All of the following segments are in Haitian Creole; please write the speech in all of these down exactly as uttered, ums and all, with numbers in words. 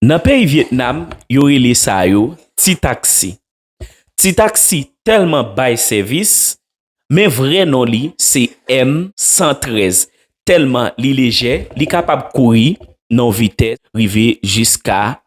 Nan peyi Vyetnam, yo rele sa yo ti taksi. Ti taksi tèlman bay sèvis, men vrè non li se M san trèz. Tèlman li lejè, li kapab kouri nan vitès rive jiska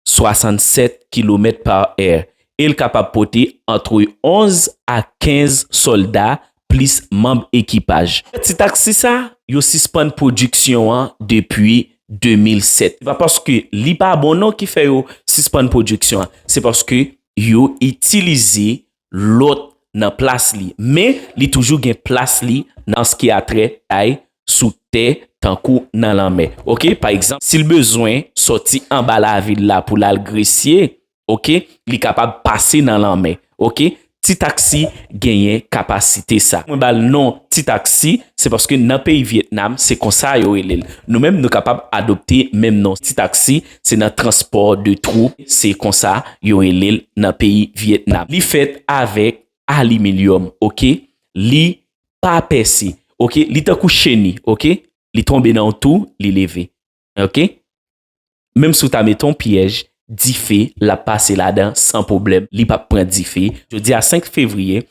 swasannsèt kilomèt pa è e l kapab pote antre onz a kenz sòlda plis manm ekipaj. Ti taksi sa, yo sispann pwodiksyon an depi de mil sèt. Se pa paske li pa bon non ki fè yo sispann pwodiksyon an. Se paske yo itilize lòt nan plas li. Men li toujou gen plas li nan s ki a trè ay sou tè tankou nan lanmè. Oke, pa egzanp, si l bezwen sòti anba lavil la pou l al Gresye, oke, li kapab pase nan lanmè. Oke, ti taksi genyen kapasite sa. Mwen ba l non ti taksi, se paske nan peyi Vyetnam, se konsa yo rele l. Nou menm, nou kapab adopte menm non ti taksi, se nan transpò de twoup, se konsa yo rele l nan peyi Vyetnam. Li fèt avèk aliminyòm, oke? Li pa pèse, oke? Li tankou cheni, oke? Li tonbe nan yon twou, li leve, oke? Menm si w ta mete yon pyèj, dife, l ap pase ladan san pwoblèm. Li p ap pran dife. Jodi a senk fevriye,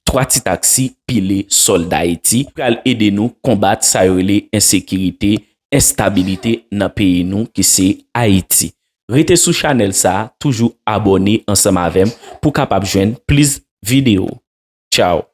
twa ti taksi pile sòl Dayiti pral ede nou konbat sa yo rele ensekirite, enstabilite nan peyi nou ki se Ayiti. Rete sou chanèl sa, toujou abòne ansanm avè m pou w kapab jwenn plis videyo. Tchaw!